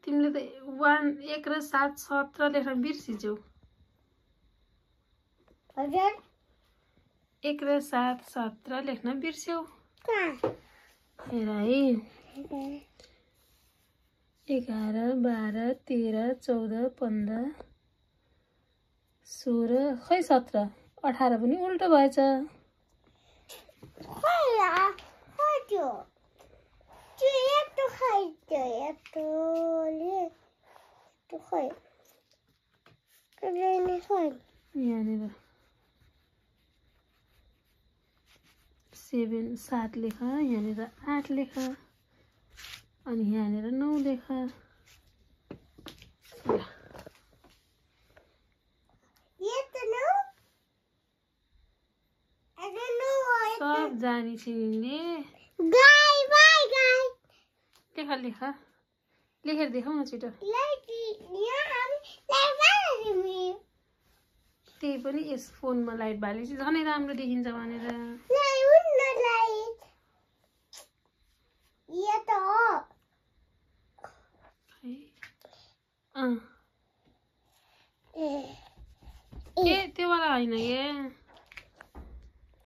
तिमीले त 1 र 7 17 लेख्न बिर्सिन्छौ। 1 र 7 17 लेख्न बिर्स्यौ। हेर है 11 12 13 14 15 16 खै 17 18 पनि उल्टो भएछ। यहाँनिर 7 लेख, यहाँनिर 8 लेख, अनि यहाँनिर 9 लेख। सब जानी छिनीले लेख लेखेर देखाउ न छिटो। त्यही पनि यस फोनमा लाइट बालेपछि झनै राम्रो देखिन्छ भनेर।